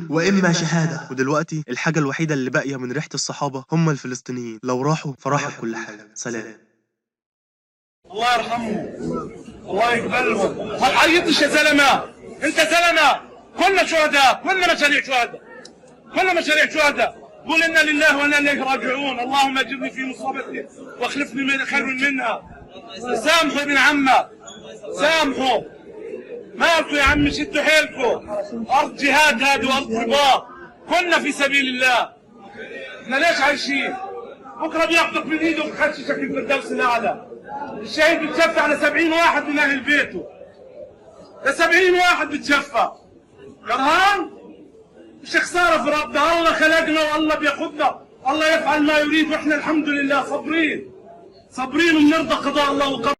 واما شهاده. ودلوقتي الحاجه الوحيده اللي باقيه من ريحه الصحابه هم الفلسطينيين، لو راحوا فراحت كل حاجه. سلام. الله يرحمه، الله يقبلهم. ما تعيطش يا زلمه، انت زلمه. كلنا شهداء، كلنا مشاريع شهداء، كلنا مشاريع شهداء. قول انا لله وانا اليه راجعون. اللهم اجرني في مصيبتي واخلفني من خير منها. سامحوا ابن عمك، سامحوا. مالكوا يا عمي؟ شدوا حيلكم. ارض جهاد هذه وارض رباط، كلنا في سبيل الله. احنا ليش عايشين؟ بكره بياخذك من ايده وبخششك الفردوس الاعلى. الشهيد بتشفع على 70 واحد من اهل بيته، ل 70 واحد بتشفع. كرهان مش خساره في ربنا. الله خلقنا والله بياخذنا، الله يفعل ما يريد، واحنا الحمد لله صابرين صابرين وبنرضى قضاء الله وقدره.